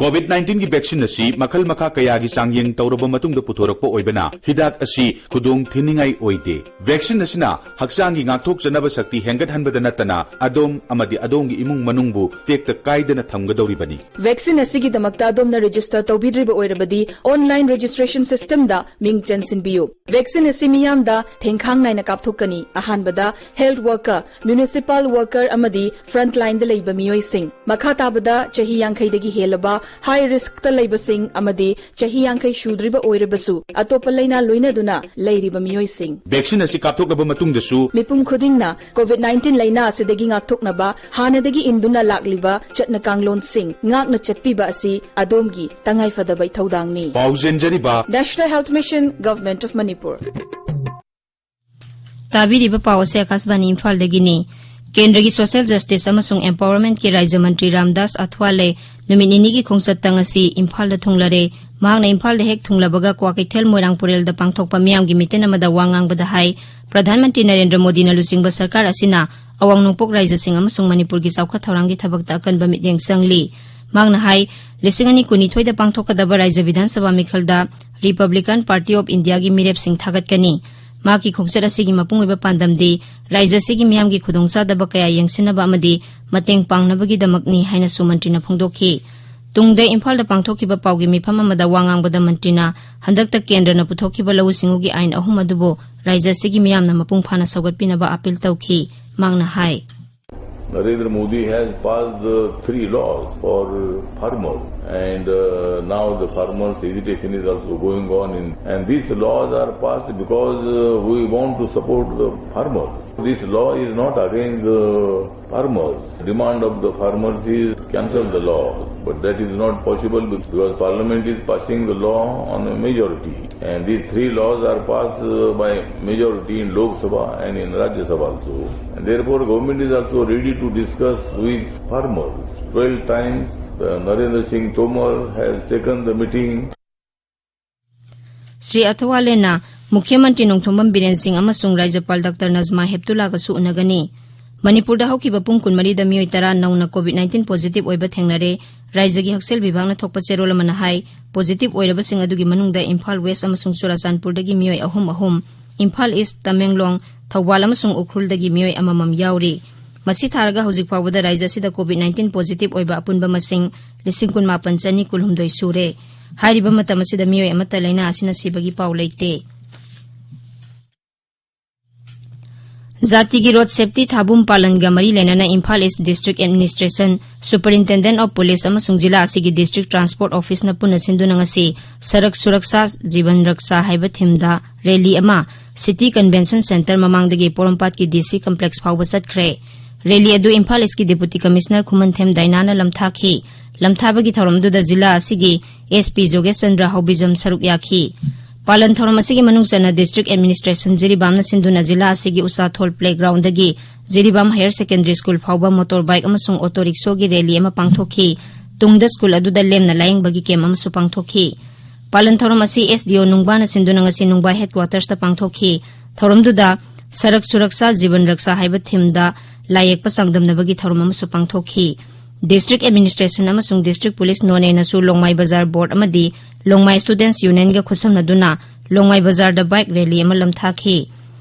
COVID nineteenꯒꯤ vaccine ꯑꯁꯤ ꯃꯈꯜ ꯃꯈꯥ ꯀꯌꯥꯒꯤ ꯆꯥꯡꯌꯦꯡ ꯇꯧꯔꯕ ꯃꯇꯨꯡꯗ ꯄꯨꯊꯣꯔꯛꯄ ꯑꯣꯏꯕꯅ, ꯍꯤꯗꯥꯛ ꯑꯁꯤ ꯈꯨꯗꯣꯡ ꯊꯤꯅꯤꯡꯉꯥꯏ ꯑꯣꯏꯗꯦ꯫ Vaccine ꯑꯁꯤꯅ ꯍꯛꯆꯥꯡꯒꯤ ꯉꯥꯛꯊꯣꯛꯆꯅꯕ ꯁꯛꯇꯤ ꯍꯦꯟꯒꯠꯍꯟꯕꯗ ꯅꯠꯇꯅ, ꯑꯗꯣꯝ ꯑꯃꯗꯤ ꯑꯗꯣꯝꯒꯤ ꯏꯃꯨꯡ ꯃꯅꯨꯡꯕꯨ ꯇꯦꯛꯇ ꯀꯥꯏꯗꯅ ꯊꯝꯒꯗꯧꯔꯤꯕꯅꯤ꯫ Vaccine ꯑꯁꯤꯒꯤꯗꯃꯛꯇ ꯑꯗꯣꯝꯅ register ꯇꯧꯕꯤꯗ꯭ꯔꯤꯕ ꯑꯣꯏꯔꯕꯗꯤ, online registration systemꯗ ꯃꯤꯡ ꯆꯟꯁꯤꯟꯕꯤꯌꯨ꯫ Vaccine ꯑꯁꯤ ꯃꯤꯌꯥꯝꯗ ꯊꯦꯡꯈꯥꯡ ꯅꯥꯏꯅ ꯀꯥꯞꯊꯣꯛꯀꯅꯤ꯫ ꯑꯍꯥꯟꯕꯗ health worker, municipal worker ꯑꯃꯗꯤ frontlineꯗ ꯂꯩꯕ ꯃꯤꯑꯣꯏꯁꯤꯡ, ꯃꯈꯥ ꯇꯥꯕꯗ ꯆꯍꯤ ꯌꯥꯡꯈꯩꯗꯒꯤ ꯍꯦꯜꯂꯕ, high riskꯇ ꯂꯩꯕꯁꯤꯡ ꯑꯃꯗꯤ ꯆꯍꯤ ꯌꯥꯡꯈꯩ ꯁꯨꯗ꯭ꯔꯤꯕ ꯑꯣꯏꯔꯕꯁꯨ ꯑꯇꯣꯞꯄ ꯂꯩꯅꯥ ꯂꯣꯏꯅꯗꯨꯅ ꯂꯩꯔꯤꯕ ꯃꯤꯑꯣꯏꯁꯤꯡ꯫ Vaccine ꯑꯁꯤ ꯀꯥꯞꯊꯣꯛꯂꯕ ꯃꯇꯨꯡꯗꯁꯨ ꯃꯤꯄꯨꯝ ꯈꯨꯗꯤꯡꯅ COVID nineteen ꯂꯩꯅꯥ ꯑꯁꯤꯗꯒꯤ ꯉꯥꯛꯊꯣꯛꯅꯕ ꯍꯥꯟꯅꯗꯒꯤ ꯏꯟꯗꯨꯅ ꯂꯥꯛꯂꯤꯕ ꯆꯠꯅ ꯀꯥꯡꯂꯣꯟꯁꯤꯡ ꯉꯥꯛꯅ ꯆꯠꯄꯤꯕ ꯑꯁꯤ ꯑꯗꯣꯝꯒꯤ ꯇꯉꯥꯏꯐꯗꯕ ꯏꯊꯧꯗꯥꯡꯅꯤ꯫ ꯄꯥꯎ ꯆꯦꯟꯖꯔꯤꯕ National Health Mission, Government of Manipur꯫ ꯇꯥꯕꯤꯔꯤꯕ ꯄꯥꯎ ꯑꯁꯤ ꯑꯀꯥꯁꯕꯥꯅꯤ ꯏꯝꯐꯥꯜꯗꯒꯤꯅꯤ꯫ ꯀꯦꯟꯗ꯭ꯔꯒꯤ Social Justice ꯑꯃꯁꯨꯡ Empowermentꯀꯤ ꯔꯥꯖ꯭ꯌ ꯃꯟꯇ꯭ꯔꯤ ꯔꯥꯝꯗꯥꯁ ꯑꯊꯋꯥꯂꯦ ꯅꯨꯃꯤꯠ ꯅꯤꯅꯤꯒꯤ ꯈꯣꯡꯆꯠꯇ ꯉꯁꯤ ꯏꯝꯐꯥꯜꯗ ꯊꯨꯡꯂꯔꯦ꯫ ꯃꯍꯥꯛꯅ ꯏꯝꯐꯥꯜꯗ ꯍꯦꯛ ꯊꯨꯡꯂꯕꯒ ꯀ꯭ꯋꯥꯀꯩꯊꯦꯜ ꯃꯣꯏꯔꯥꯡ ꯄꯨꯔꯦꯜꯗ ꯄꯥꯡꯊꯣꯛꯄ ꯃꯤꯌꯥꯝꯒꯤ ꯃꯤꯇꯤꯟ ꯑꯃꯗ ꯋꯥ ꯉꯥꯡꯕꯗ ꯍꯥꯏ, ꯄ꯭ꯔꯙꯥꯟ ꯃꯟꯇ꯭ꯔꯤ ꯅꯔꯦꯟꯗ꯭ꯔ ꯃꯣꯗꯤꯅ ꯂꯨꯆꯤꯡꯕ ꯁꯔꯀꯥꯔ ꯑꯁꯤꯅ ꯑꯋꯥꯡ ꯅꯣꯡꯄꯣꯛ ꯔꯥꯖ꯭ꯌꯁꯤꯡ ꯑꯃꯁꯨꯡ ꯃꯅꯤꯄꯨꯔꯒꯤ ꯆꯥꯎꯈꯠ ꯊꯧꯔꯥꯡꯒꯤ ꯊꯕꯛꯇ ꯑꯀꯟꯕ ꯃꯤꯠꯌꯦꯡ ꯆꯪꯂꯤ꯫ ꯃꯍꯥꯛꯅ ꯍꯥꯏ, ꯂꯤꯁꯤꯡ ꯑꯅꯤ ꯀꯨꯟꯅꯤꯊꯣꯏꯗ ꯄꯥꯡꯊꯣꯛꯀꯗꯕ ꯔꯥꯖ꯭ꯌ ꯕꯤꯙꯥꯟ ꯁꯚꯥ ꯃꯤꯈꯜꯗ Republican Party of Indiaꯒꯤ ꯃꯤꯔꯦꯞꯁꯤꯡ ꯊꯥꯒꯠꯀꯅꯤ꯫ ꯃꯍꯥꯛꯀꯤ ꯈꯣꯡꯆꯠ ꯑꯁꯤꯒꯤ ꯃꯄꯨꯡ ꯑꯣꯏꯕ ꯄꯥꯟꯗꯝꯗꯤ ꯔꯥꯖ꯭ꯌ ꯑꯁꯤꯒꯤ ꯃꯤꯌꯥꯝꯒꯤ ꯈꯨꯗꯣꯡꯆꯥꯗꯕ ꯀꯌꯥ ꯌꯦꯡꯁꯤꯟꯅꯕ ꯑꯃꯗꯤ ꯃꯇꯦꯡ ꯄꯥꯡꯅꯕꯒꯤꯗꯃꯛꯅꯤ ꯍꯥꯏꯅꯁꯨ ꯃꯟꯇ꯭ꯔꯤꯅ ꯐꯣꯡꯗꯣꯛꯈꯤ꯫ ꯇꯨꯡꯗ ꯏꯝꯐꯥꯜꯗ ꯄꯥꯡꯊꯣꯛꯈꯤꯕ ꯄꯥꯎꯒꯤ ꯃꯤꯐꯝ ꯑꯃꯗ ꯋꯥ ꯉꯥꯡꯕꯗ ꯃꯟꯇ꯭ꯔꯤꯅ ꯍꯟꯗꯛꯇ ꯀꯦꯟꯗ꯭ꯔꯅ ꯄꯨꯊꯣꯛꯈꯤꯕ ꯂꯧꯎ ꯁꯤꯡꯎꯒꯤ ꯑꯥꯏꯟ ꯑꯍꯨꯝ ꯑꯗꯨꯕꯨ ꯔꯥꯖ꯭ꯌ ꯑꯁꯤꯒꯤ ꯃꯤꯌꯥꯝꯅ ꯃꯄꯨꯡ ꯐꯥꯅ ꯁꯧꯒꯠꯄꯤꯅꯕ ꯑꯥꯄꯤꯜ ꯇꯧꯈꯤ꯫ ꯃꯍꯥꯛꯅ ꯍꯥꯏ, Narendra Modi has passed the three laws for farmers, and uh, now the farmers' agitation is also going on. In, and these laws are passed because uh, we want to support the farmers. This law is not against the farmers. Demand of the farmers is cancel the law, but that is not possible because Parliament is passing the law on a majority. And these three laws are passed uh, by majority in Lok Sabha and in Rajya Sabha also. And therefore, government is also ready to discuss with farmers. Twelve times, uh, Narendra Singh Tomar has taken the meeting. Shri ಅಥವಾಲೆನ ꯃꯨꯈ꯭ꯌ ꯃꯟꯇ꯭ꯔꯤ ꯅꯣꯡꯊꯣꯝꯕꯝ ꯕꯤꯔꯦꯟ ꯁꯤꯡ ꯑꯃꯁꯨꯡ ꯔꯥꯖ꯭ꯌꯄꯥꯜ doctor Najma ꯍꯦꯞꯇꯨꯂꯥꯒꯁꯨ ꯎꯅꯒꯅꯤ꯫ ꯃꯅꯤꯄꯨꯔꯗ ꯍꯧꯈꯤꯕ ꯄꯨꯡ ꯀꯨꯟꯃꯔꯤꯗ ꯃꯤꯑꯣꯏ ꯇꯔꯥ ꯅꯧꯅ COVID nineteen positive ꯑꯣꯏꯕ ꯊꯦꯡꯅꯔꯦ꯫ ꯔꯥꯖ꯭ꯌꯒꯤ ꯍꯛꯁꯦꯜ ꯕꯤꯚꯥꯒꯅ ꯊꯣꯛꯄ ꯆꯦꯔꯣꯜ ꯑꯃꯅ ꯍꯥꯏ, positive ꯑꯣꯏꯔꯕꯁꯤꯡ ꯑꯗꯨꯒꯤ ꯃꯅꯨꯡꯗ ꯏꯝꯐꯥꯜ ꯋꯦꯁ ꯑꯃꯁꯨꯡ ꯆꯨꯔꯥꯆꯥꯟꯄꯨꯔꯗꯒꯤ ꯃꯤꯑꯣꯏ ꯑꯍꯨꯝ ꯑꯍꯨꯝ, ꯏꯝꯐꯥꯜ ꯏꯁ, ꯇꯃꯦꯡꯂꯣꯡ, ꯊꯧꯕꯥꯜ ꯑꯃꯁꯨꯡ ꯎꯈ꯭ꯔꯨꯜꯗꯒꯤ ꯃꯤꯑꯣꯏ ꯑꯃꯃꯝ ꯌꯥꯎꯔꯤ꯫ ꯃꯁꯤ ꯊꯥꯔꯒ ꯍꯧꯖꯤꯛ ꯐꯥꯎꯕꯗ ꯔꯥꯖ꯭ꯌ ꯑꯁꯤꯗ COVID nineteen positive ꯑꯣꯏꯕ ꯑꯄꯨꯟꯕ ꯃꯁꯤꯡ ꯂꯤꯁꯤꯡ ꯀꯨꯟꯃꯥꯄꯟ ꯆꯅꯤ ꯀꯨꯟꯍꯨꯝꯗꯣꯏ ꯁꯨꯔꯦ꯫ ꯍꯥꯏꯔꯤꯕ ꯃꯇꯝ ꯑꯁꯤꯗ ꯃꯤꯑꯣꯏ ꯑꯃꯠꯇ ꯂꯥꯏꯅꯥ ꯑꯁꯤꯅ ꯁꯤꯕꯒꯤ ꯄꯥꯎ ꯂꯩꯇꯦ꯫ ꯖꯥꯇꯤꯒꯤ ꯔꯣꯗ ꯁꯦꯐꯇꯤ ꯊꯥꯕꯨꯝ ꯄꯥꯂꯟꯒ ꯃꯔꯤ ꯂꯩꯅꯅ Imphal east district administration, superintendent of police ꯑꯃꯁꯨꯡ ꯖꯤꯂꯥ ꯑꯁꯤꯒꯤ ꯗꯤꯁꯇ꯭ꯔꯤꯛ ꯇ꯭ꯔꯥꯟꯁꯄꯣꯔꯠ ꯑꯣꯐꯤꯁꯅ ꯄꯨꯟꯅ ꯁꯤꯟꯗꯨꯅ ꯉꯁꯤ ꯁꯔꯛ ꯁꯨꯔꯛꯁꯥ ꯖꯤꯕꯟ ꯔꯛꯁꯥ ꯍꯥꯏꯕ ꯊꯤꯝꯗ ꯔꯦꯂꯤ ꯑꯃ ꯁꯤꯇꯤ ꯀꯟꯚꯦꯟꯁꯟ ꯁꯦꯟꯇꯔ ꯃꯃꯥꯡꯗꯒꯤ ꯄꯣꯔꯣꯝꯄꯥꯠꯀꯤ DC complex ꯐꯥꯎꯕ ꯆꯠꯈ꯭ꯔꯦ꯫ ꯔꯦꯂꯤ ꯑꯗꯨ ꯏꯝꯐꯥꯜ ꯏꯁꯀꯤ ꯗꯤꯄꯨꯇꯤ ꯀꯃꯤꯁꯅꯔ ꯈꯨꯃꯟꯊꯦꯝ ꯗꯥꯏꯅꯥꯅ ꯂꯝꯊꯥꯈꯤ꯫ ꯂꯝꯊꯥꯕꯒꯤ ꯊꯧꯔꯝꯗꯨꯗ ꯖꯤꯂꯥ ꯑꯁꯤꯒꯤ SP ꯖꯣꯒꯦꯁ ꯆꯟꯗ꯭ꯔ ꯍꯥꯎꯕꯤꯖꯝ ꯁꯔꯨꯛ ꯌꯥꯈꯤ꯫ ꯄꯥꯂꯟ ꯊꯧꯔꯝ ꯑꯁꯤꯒꯤ ꯃꯅꯨꯡ ꯆꯟꯅ ꯗꯤꯁꯇ꯭ꯔꯤꯛ ꯑꯦꯗꯃꯤꯅꯤꯁꯇ꯭ꯔꯦꯁꯟ ꯖꯤꯔꯤꯕꯥꯝꯅ ꯁꯤꯟꯗꯨꯅ ꯖꯤꯂꯥ ꯑꯁꯤꯒꯤ ꯎꯁꯥꯊꯣꯜ ꯄ꯭ꯂꯦꯒ꯭ꯔꯥꯎꯟꯗꯒꯤ ꯖꯤꯔꯤꯕꯥꯝ ꯍꯥꯌꯔ ꯁꯦꯀꯦꯟꯗꯔꯤ ꯁ꯭ꯀꯨꯜ ꯐꯥꯎꯕ ꯃꯣꯇꯣꯔ ꯕꯥꯏꯛ ꯑꯃꯁꯨꯡ ꯑꯣꯇꯣ ꯔꯤꯛꯁꯣꯒꯤ ꯔꯦꯂꯤ ꯑꯃ ꯄꯥꯡꯊꯣꯛꯈꯤ꯫ ꯇꯨꯡꯗ ꯁ꯭ꯀꯨꯜ ꯑꯗꯨꯗ ꯂꯦꯝꯅ ꯂꯥꯌꯦꯡꯕꯒꯤ ꯀꯦꯝ ꯑꯃꯁꯨ ꯄꯥꯡꯊꯣꯛꯈꯤ꯫ ꯄꯥꯂꯟ ꯊꯧꯔꯝ ꯑꯁꯤ SDO ꯅꯨꯡꯕꯥꯅ ꯁꯤꯟꯗꯨꯅ ꯉꯁꯤ ꯅꯨꯡꯕꯥ ꯍꯦꯗꯀ꯭ꯋꯥꯇꯔꯁꯇ ꯄꯥꯡꯊꯣꯛꯈꯤ꯫ ꯊꯧꯔꯝꯗꯨꯗ ꯁꯔꯛ ꯁꯨꯔꯛꯁꯥ ꯖꯤꯕꯟ ꯔꯛꯁꯥ ꯍꯥꯏꯕ ꯊꯤꯝꯗ ꯂꯥꯏꯌꯦꯛꯄ ꯆꯥꯡꯗꯝꯅꯕꯒꯤ ꯊꯧꯔꯝ ꯑꯃꯁꯨ ꯄꯥꯡꯊꯣꯛꯈꯤ꯫ ꯗꯤꯁꯇ꯭ꯔꯤꯛ ꯑꯦꯗꯃꯤꯅꯤꯁꯇ꯭ꯔꯦꯁꯟ ꯑꯃꯁꯨꯡ ꯗꯤꯁꯇ꯭ꯔꯤꯛ ꯄꯨꯂꯤꯁ ꯅꯣꯅꯦꯅꯁꯨ ꯂꯣꯡꯃꯥꯏ ꯕꯖꯥꯔ ꯕꯣꯔꯗ ꯑꯃꯗꯤ ꯂꯣꯡꯃꯥꯏ ꯁ꯭ꯇꯨꯗꯦꯟꯠꯁ ꯌꯨꯅꯤꯌꯟꯒ ꯈꯨꯠꯁꯝꯅꯗꯨꯅ ꯂꯣꯡꯃꯥꯏ ꯕꯖꯥꯔꯗ ꯕꯥꯏꯛ ꯔꯦꯂꯤ ꯑꯃ ꯂꯝꯊꯥꯈꯤ꯫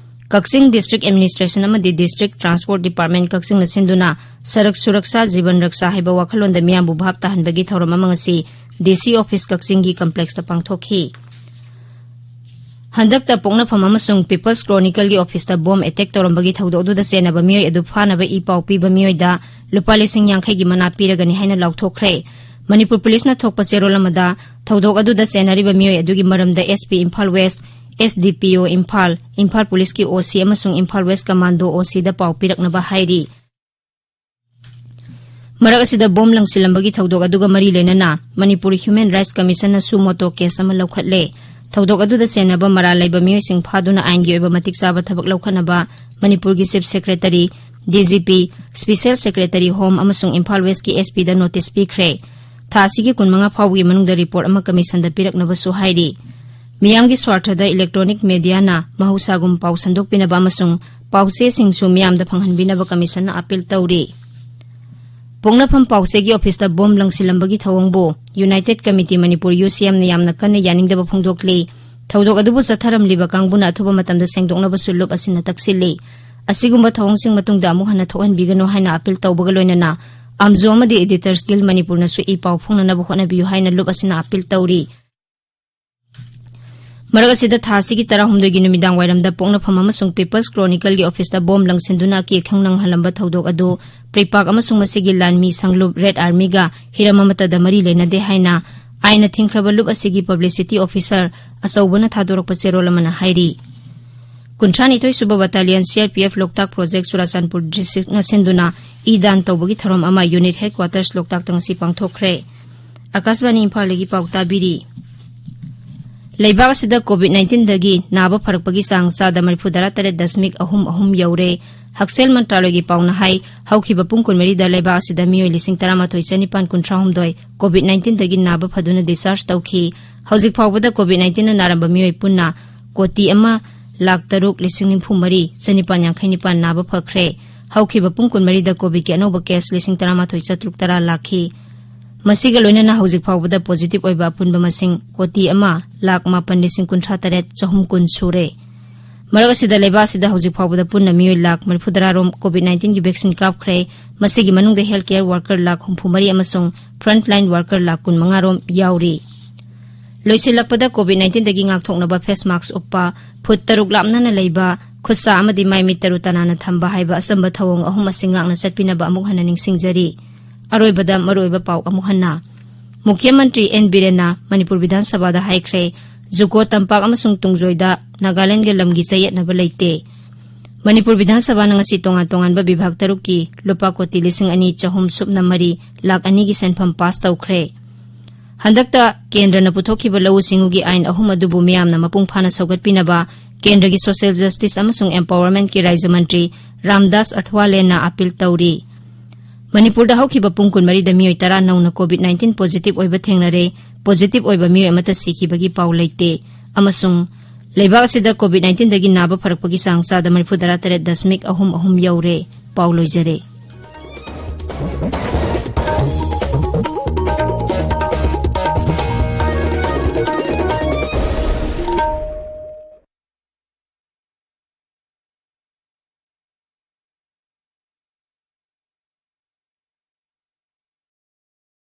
ꯀꯛꯆꯤꯡ ꯗꯤꯁꯇ꯭ꯔꯤꯛ ꯑꯦꯗꯃꯤꯅꯤꯁꯇ꯭ꯔꯦꯁꯟ ꯑꯃꯗꯤ ꯗꯤꯁꯇ꯭ꯔꯤꯛ ꯇ꯭ꯔꯥꯟꯁꯄꯣꯔꯠ ꯗꯤꯄꯥꯔꯠꯃꯦꯟꯠ ꯀꯛꯆꯤꯡꯅ ꯁꯤꯟꯗꯨꯅ ꯁꯔꯛ ꯁꯨꯔꯛꯁꯥ ꯖꯤꯕꯟ ꯔꯛꯁꯥ ꯍꯥꯏꯕ ꯋꯥꯈꯜꯂꯣꯟꯗ ꯃꯤꯌꯥꯝꯕꯨ ꯚꯥꯞ ꯇꯥꯍꯟꯕꯒꯤ ꯊꯧꯔꯝ ꯑꯃ ꯉꯁꯤ DC ꯑꯣꯐꯤꯁ ꯀꯛꯆꯤꯡꯒꯤ ꯀꯝꯄ꯭ꯂꯦꯛꯁꯇ ꯄꯥꯡꯊꯣꯛꯈꯤ꯫ ꯍꯟꯗꯛꯇ ꯄꯣꯛꯅꯐꯝ ꯑꯃꯁꯨꯡ ꯄꯤꯄꯜꯁ ꯀ꯭ꯔꯣꯅꯤꯀꯜꯒꯤ ꯑꯣꯐꯤꯁꯇ ꯕꯣꯝ ꯑꯦꯇꯦꯛ ꯇꯧꯔꯝꯕꯒꯤ ꯊꯧꯗꯣꯛ ꯑꯗꯨꯗ ꯆꯦꯟꯅꯕ ꯃꯤꯑꯣꯏ ꯑꯗꯨ ꯐꯥꯅꯕ ꯏ ꯄꯥꯎ ꯄꯤꯕ ꯃꯤꯑꯣꯏꯗ ꯂꯨꯄꯥ ꯂꯤꯁꯤꯡ ꯌꯥꯡꯈꯩꯒꯤ ꯃꯅꯥ ꯄꯤꯔꯒꯅꯤ ꯍꯥꯏꯅ ꯂꯥꯎꯊꯣꯛꯈ꯭ꯔꯦ꯫ ꯃꯅꯤꯄꯨꯔ ꯄꯨꯂꯤꯁꯅ ꯊꯣꯛꯄ ꯆꯦꯔꯣꯜ ꯑꯃꯗ ꯊꯧꯗꯣꯛ ꯑꯗꯨꯗ ꯆꯦꯟꯅꯔꯤꯕ ꯃꯤꯑꯣꯏ ꯑꯗꯨꯒꯤ ꯃꯔꯝꯗ SP Imphal west, SDPO Imphal, Imphal ꯄꯨꯂꯤꯁꯀꯤ OC ꯑꯃꯁꯨꯡ ꯏꯝꯐꯥꯜ ꯋꯦꯁ ꯀꯃꯥꯟꯗꯣ OCꯗ ꯄꯥꯎ ꯄꯤꯔꯛꯅꯕ ꯍꯥꯏꯔꯤ꯫ ꯃꯔꯛ ꯑꯁꯤꯗ ꯕꯣꯝ ꯂꯪꯁꯤꯜꯂꯝꯕꯒꯤ ꯊꯧꯗꯣꯛ ꯑꯗꯨꯒ ꯃꯔꯤ ꯂꯩꯅꯅ ꯃꯅꯤꯄꯨꯔ ꯍ꯭ꯌꯨꯃꯦꯟ ꯔꯥꯏꯠꯁ ꯀꯃꯤꯁꯟꯅ suo motu case ꯑꯃ ꯂꯧꯈꯠꯂꯦ꯫ ꯊꯧꯗꯣꯛ ꯑꯗꯨꯗ ꯆꯦꯟꯅꯕ ꯃꯔꯥꯜ ꯂꯩꯕ ꯃꯤꯑꯣꯏꯁꯤꯡ ꯐꯥꯗꯨꯅ ꯑꯥꯏꯟꯒꯤ ꯑꯣꯏꯕ ꯃꯇꯤꯛ ꯆꯥꯕ ꯊꯕꯛ ꯂꯧꯈꯠꯅꯕ ꯃꯅꯤꯄꯨꯔꯒꯤ chief secretary, DGP, special secretary home ꯑꯃꯁꯨꯡ ꯏꯝꯐꯥꯜ ꯋꯦꯁꯀꯤ SPꯗ ꯅꯣꯇꯤꯁ ꯄꯤꯈ꯭ꯔꯦ꯫ ꯊꯥ ꯑꯁꯤꯒꯤ ꯀꯨꯟꯃꯉꯥ ꯐꯥꯎꯕꯒꯤ ꯃꯅꯨꯡꯗ ꯔꯤꯄꯣꯔꯠ ꯑꯃ ꯀꯃꯤꯁꯟꯗ ꯄꯤꯔꯛꯅꯕꯁꯨ ꯍꯥꯏꯔꯤ꯫ ꯃꯤꯌꯥꯝꯒꯤ ꯁ꯭ꯋꯥꯔꯊꯗ ꯏꯂꯦꯛꯇ꯭ꯔꯣꯅꯤꯛ ꯃꯦꯗꯤꯌꯥꯅ ꯃꯍꯧꯁꯥꯒꯨꯝ ꯄꯥꯎ ꯁꯟꯗꯣꯛꯄꯤꯅꯕ ꯑꯃꯁꯨꯡ ꯄꯥꯎꯆꯦꯁꯤꯡꯁꯨ ꯃꯤꯌꯥꯝꯗ ꯐꯪꯍꯟꯕꯤꯅꯕ ꯀꯃꯤꯁꯟꯅ ꯑꯥꯄꯤꯜ ꯇꯧꯔꯤ꯫ ꯄꯣꯛꯅꯐꯝ ꯄꯥꯎꯆꯦꯒꯤ ꯑꯣꯐꯤꯁꯇ ꯕꯣꯝ ꯂꯪꯁꯤꯜꯂꯝꯕꯒꯤ ꯊꯧꯑꯣꯡꯕꯨ united committee Manipur, U C ꯑꯦꯝꯅ ꯌꯥꯝꯅ ꯀꯟꯅ ꯌꯥꯅꯤꯡꯗꯕ ꯐꯣꯡꯗꯣꯛꯂꯤ꯫ ꯊꯧꯗꯣꯛ ꯑꯗꯨꯕꯨ ꯆꯠꯊꯔꯝꯂꯤꯕ ꯀꯥꯡꯕꯨꯅ ꯑꯊꯨꯕ ꯃꯇꯝꯗ ꯁꯦꯡꯗꯣꯛꯅꯕꯁꯨ ꯂꯨꯞ ꯑꯁꯤꯅ ꯇꯛꯁꯤꯜꯂꯤ꯫ ꯑꯁꯤꯒꯨꯝꯕ ꯊꯧꯑꯣꯡꯁꯤꯡ ꯃꯇꯨꯡꯗ ꯑꯃꯨꯛ ꯍꯟꯅ ꯊꯣꯛꯍꯟꯕꯤꯒꯅꯨ ꯍꯥꯏꯅ ꯑꯥꯄꯤꯜ ꯇꯧꯕꯒ ꯂꯣꯏꯅꯅ, ꯑꯝꯖꯣ ꯑꯃꯗꯤ Editors Guild ꯃꯅꯤꯄꯨꯔꯅꯁꯨ ꯏ ꯄꯥꯎ ꯐꯣꯡꯅꯅꯕ ꯍꯣꯠꯅꯕꯤꯌꯨ ꯍꯥꯏꯅ ꯂꯨꯞ ꯑꯁꯤꯅ ꯑꯥꯄꯤꯜ ꯇꯧꯔꯤ꯫ ꯃꯔꯛ ꯑꯁꯤꯗ, ꯊꯥ ꯑꯁꯤꯒꯤ ꯇꯔꯥꯍꯨꯝꯗꯣꯏꯒꯤ ꯅꯨꯃꯤꯗꯥꯡ ꯋꯥꯏꯔꯝꯗ ꯄꯣꯛꯅꯐꯝ ꯑꯃꯁꯨꯡ ꯄꯤꯄꯜꯁ ꯀ꯭ꯔꯣꯅꯤꯀꯜꯒꯤ ꯑꯣꯐꯤꯁꯇ ꯕꯣꯝ ꯂꯪꯁꯤꯟꯗꯨꯅ ꯑꯀꯤ ꯑꯈꯪ ꯅꯪꯍꯜꯂꯝꯕ ꯊꯧꯗꯣꯛ ꯑꯗꯨ ꯄ꯭ꯔꯤꯄꯥꯛ ꯑꯃꯁꯨꯡ ꯃꯁꯤꯒꯤ ꯂꯥꯟꯃꯤ ꯁꯪꯂꯨꯞ ꯔꯦꯗ ꯑꯥꯔꯃꯤꯒ ꯍꯤꯔꯝ ꯑꯃꯠꯇꯗ ꯃꯔꯤ ꯂꯩꯅꯗꯦ ꯍꯥꯏꯅ ꯑꯥꯏꯟꯅ ꯊꯤꯡꯈ꯭ꯔꯕ ꯂꯨꯞ ꯑꯁꯤꯒꯤ ꯄꯕ꯭ꯂꯤꯁꯤꯇꯤ ꯑꯣꯐꯤꯁꯥꯔ ꯑꯆꯧꯕꯅ ꯊꯥꯗꯣꯔꯛꯄ ꯆꯦꯔꯣꯜ ꯑꯃꯅ ꯍꯥꯏꯔꯤ꯫ ꯀꯨꯟꯊ꯭ꯔꯥꯅꯤꯊꯣꯏ ꯁꯨꯕ battalion, C R P F, ꯂꯣꯛꯇꯥꯛ ꯄ꯭ꯔꯣꯖꯦꯛ ꯆꯨꯔꯥꯆꯥꯟꯄꯨꯔ ꯗꯤꯁꯇ꯭ꯔꯤꯛꯅ ꯁꯤꯟꯗꯨꯅ ꯏ ꯗꯥꯟ ꯇꯧꯕꯒꯤ ꯊꯧꯔꯝ ꯑꯃ ꯌꯨꯅꯤꯠ ꯍꯦꯗꯀ꯭ꯋꯥꯇꯔꯁ ꯂꯣꯛꯇꯥꯛꯇ ꯉꯁꯤ ꯄꯥꯡꯊꯣꯛꯈ꯭ꯔꯦ꯫ ꯑꯀꯥꯁꯕꯥꯅꯤ ꯏꯝꯐꯥꯜꯗꯒꯤ ꯄꯥꯎ ꯇꯥꯕꯤꯔꯤ꯫ ꯂꯩꯕꯥꯛ ꯑꯁꯤꯗ ꯀꯣꯚꯤꯗ ꯅꯥꯏꯟꯇꯤꯟꯗꯒꯤ ꯅꯥꯕ ꯐꯔꯛꯄꯒꯤ ꯆꯥꯡ ꯆꯥꯗ ꯃꯔꯤꯐꯨꯇꯔꯥ ꯇꯔꯦꯠ ꯗꯁꯃꯤꯛ ꯑꯍꯨꯝ ꯑꯍꯨꯝ ꯌꯧꯔꯦ꯫ ꯍꯛꯁꯦꯜ ꯃꯟꯇ꯭ꯔꯥꯂꯌꯒꯤ ꯄꯥꯎꯅ ꯍꯥꯏ, ꯍꯧꯈꯤꯕ ꯄꯨꯡ ꯀꯨꯟꯃꯔꯤꯗ ꯂꯩꯕꯥꯛ ꯑꯁꯤꯗ ꯃꯤꯑꯣꯏ ꯂꯤꯁꯤꯡ ꯇꯔꯥꯃꯥꯊꯣꯏ ꯆꯅꯤꯄꯥꯟ ꯀꯨꯟꯊ꯭ꯔꯥꯍꯨꯝꯗꯣꯏ ꯀꯣꯚꯤꯗ ꯅꯥꯏꯟꯇꯤꯟꯗꯒꯤ ꯅꯥꯕ ꯐꯗꯨꯅ ꯗꯤꯁꯆꯥꯔꯖ ꯇꯧꯈꯤ꯫ ꯍꯧꯖꯤꯛ ꯐꯥꯎꯕꯗ ꯀꯣꯚꯤꯗ ꯅꯥꯏꯟꯇꯤꯟꯅ ꯅꯥꯔꯝꯕ ꯃꯤꯑꯣꯏ ꯄꯨꯟꯅ ꯀꯣꯇꯤ ꯑꯃ ꯂꯥꯈ ꯇꯔꯨꯛ ꯂꯤꯁꯤꯡ ꯅꯤꯐꯨ ꯃꯔꯤ ꯆꯅꯤꯄꯥꯟ ꯌꯥꯡꯈꯩ ꯅꯤꯄꯥꯟ ꯅꯥꯕ ꯐꯈ꯭ꯔꯦ꯫ ꯍꯧꯈꯤꯕ ꯄꯨꯡ ꯀꯨꯟꯃꯔꯤꯗ ꯀꯣꯚꯤꯗꯀꯤ ꯑꯅꯧꯕ ꯀꯦꯁ ꯂꯤꯁꯤꯡ ꯇꯔꯥꯃꯥꯊꯣꯏ ꯆꯥꯇ꯭ꯔꯨꯛ ꯇꯔꯥ ꯂꯥꯛꯈꯤ꯫ ꯃꯁꯤꯒ ꯂꯣꯏꯅꯅ ꯍꯧꯖꯤꯛ ꯐꯥꯎꯕꯗ ꯄꯣꯖꯤꯇꯤꯚ ꯑꯣꯏꯕ ꯑꯄꯨꯟꯕ ꯃꯁꯤꯡ ꯀꯣꯇꯤ ꯑꯃ ꯂꯥꯈ ꯃꯥꯄꯟ ꯂꯤꯁꯤꯡ ꯀꯨꯟꯊ꯭ꯔꯥ ꯇꯔꯦꯠ ꯆꯍꯨꯝ ꯀꯨꯟ ꯁꯨꯔꯦ꯫ ꯃꯔꯛ ꯑꯁꯤꯗ, ꯂꯩꯕꯥꯛ ꯑꯁꯤꯗ ꯍꯧꯖꯤꯛ ꯐꯥꯎꯕꯗ ꯄꯨꯟꯅ ꯃꯤꯑꯣꯏ ꯂꯥꯈ ꯃꯔꯤꯐꯨꯇꯔꯥ ꯔꯣꯝ ꯀꯣꯚꯤꯗ ꯅꯥꯏꯟꯇꯤꯟꯒꯤ ꯚꯦꯛꯁꯤꯟ ꯀꯥꯞꯈ꯭ꯔꯦ꯫ ꯃꯁꯤꯒꯤ ꯃꯅꯨꯡꯗ ꯍꯦꯜꯊ ꯀꯦꯌꯔ ꯋꯥꯔꯀꯔ ꯂꯥꯈ ꯍꯨꯝꯐꯨ ꯃꯔꯤ ꯑꯃꯁꯨꯡ ꯐ꯭ꯔꯟꯠ ꯂꯥꯏꯟ ꯋꯥꯔꯀꯔ ꯂꯥꯈ ꯀꯨꯟꯃꯉꯥ ꯔꯣꯝ ꯌꯥꯎꯔꯤ꯫ ꯂꯣꯏꯁꯤꯜꯂꯛꯄꯗ, ꯀꯣꯚꯤꯗ ꯅꯥꯏꯟꯇꯤꯟꯗꯒꯤ ꯉꯥꯛꯊꯣꯛꯅꯕ ꯐꯦꯁ ꯃꯥꯛꯁ ꯎꯞꯄ, ꯐꯨꯠ ꯇꯔꯨꯛ ꯂꯥꯞꯅꯅ ꯂꯩꯕ, ꯈꯨꯠ ꯁꯥ ꯑꯃꯗꯤ ꯃꯥꯏ ꯃꯤꯠ ꯇꯔꯨ ꯇꯅꯥꯟꯅ ꯊꯝꯕ ꯍꯥꯏꯕ ꯑꯆꯝꯕ ꯊꯧꯑꯣꯡ ꯑꯍꯨꯝ ꯑꯁꯤ ꯉꯥꯛꯅ ꯆꯠꯄꯤꯅꯕ ꯑꯃꯨꯛ ꯍꯟꯅ ꯅꯤꯡꯁꯤꯡꯖꯔꯤ꯫ ꯑꯔꯣꯏꯕꯗ, ꯃꯔꯨꯑꯣꯏꯕ ꯄꯥꯎ ꯑꯃꯨꯛ ꯍꯟꯅ꯫ ꯃꯨꯈ꯭ꯌ ꯃꯟꯇ꯭ꯔꯤ ꯑꯦꯟ ꯕꯤꯔꯦꯟꯅ ꯃꯅꯤꯄꯨꯔ ꯕꯤꯙꯥꯟ ꯁꯚꯥꯗ ꯍꯥꯏꯈ꯭ꯔꯦ, ꯖꯨꯀꯣ ꯇꯝꯄꯥꯛ ꯑꯃꯁꯨꯡ ꯇꯨꯡꯖꯣꯏꯗ ꯅꯥꯒꯥꯂꯦꯟꯗꯒ ꯂꯝꯒꯤ ꯆꯌꯦꯠꯅꯕ ꯂꯩꯇꯦ꯫ ꯃꯅꯤꯄꯨꯔ ꯕꯤꯙꯥꯟ ꯁꯚꯥꯅ ꯉꯁꯤ ꯇꯣꯉꯥꯟ ꯇꯣꯉꯥꯟꯕ ꯕꯤꯚꯥꯒ ꯇꯔꯨꯛꯀꯤ ꯂꯨꯄꯥ ꯀꯣꯇꯤ ꯂꯤꯁꯤꯡ ꯑꯅꯤ ꯆꯍꯨꯝ ꯁꯨꯞꯅ ꯃꯔꯤ ꯂꯥꯈ ꯑꯅꯤꯒꯤ ꯁꯦꯟꯐꯝ ꯄꯥꯁ ꯇꯧꯈ꯭ꯔꯦ꯫ ꯍꯟꯗꯛꯇ ꯀꯦꯟꯗ꯭ꯔꯅ ꯄꯨꯊꯣꯛꯈꯤꯕ ꯂꯧꯎ ꯁꯤꯡꯎꯒꯤ ꯑꯥꯏꯟ ꯑꯍꯨꯝ ꯑꯗꯨꯕꯨ ꯃꯤꯌꯥꯝꯅ ꯃꯄꯨꯡ ꯐꯥꯅ ꯁꯧꯒꯠꯄꯤꯅꯕ ꯀꯦꯟꯗ꯭ꯔꯒꯤ ꯁꯣꯁꯤꯌꯦꯜ ꯖꯁꯇꯤꯁ ꯑꯃꯁꯨꯡ ꯑꯦꯝꯄꯥꯋꯔꯃꯦꯟꯠꯀꯤ ꯔꯥꯖ꯭ꯌ ꯃꯟꯇ꯭ꯔꯤ ꯔꯥꯝꯗꯥꯁ ꯑꯊꯋꯥꯂꯦꯅ ꯑꯥꯄꯤꯜ ꯇꯧꯔꯤ꯫ ꯃꯅꯤꯄꯨꯔꯗ ꯍꯧꯈꯤꯕ ꯄꯨꯡ ꯀꯨꯟꯃꯔꯤꯗ ꯃꯤꯑꯣꯏ ꯇꯔꯥ ꯅꯧꯅ ꯀꯣꯚꯤꯗ ꯅꯥꯏꯟꯇꯤꯟ ꯄꯣꯖꯤꯇꯤꯚ ꯑꯣꯏꯕ ꯊꯦꯡꯅꯔꯦ꯫ ꯄꯣꯖꯤꯇꯤꯚ ꯑꯣꯏꯕ ꯃꯤꯑꯣꯏ ꯑꯃꯠꯇ ꯁꯤꯈꯤꯕꯒꯤ ꯄꯥꯎ ꯂꯩꯇꯦ꯫ ꯑꯃꯁꯨꯡ ꯂꯩꯕꯥꯛ ꯑꯁꯤꯗ COVID nineteenꯗꯒꯤ ꯅꯥꯕ ꯐꯔꯛꯄꯒꯤ ꯆꯥꯡ ꯆꯥꯗ ꯃꯔꯤꯐꯨ ꯇꯔꯥ ꯇꯔꯦꯠ ꯗꯁꯃꯤꯛ ꯑꯍꯨꯝ ꯑꯍꯨꯝ ꯌꯧꯔꯦ꯫ ꯄꯥꯎ ꯂꯣꯏꯖꯔꯦ꯫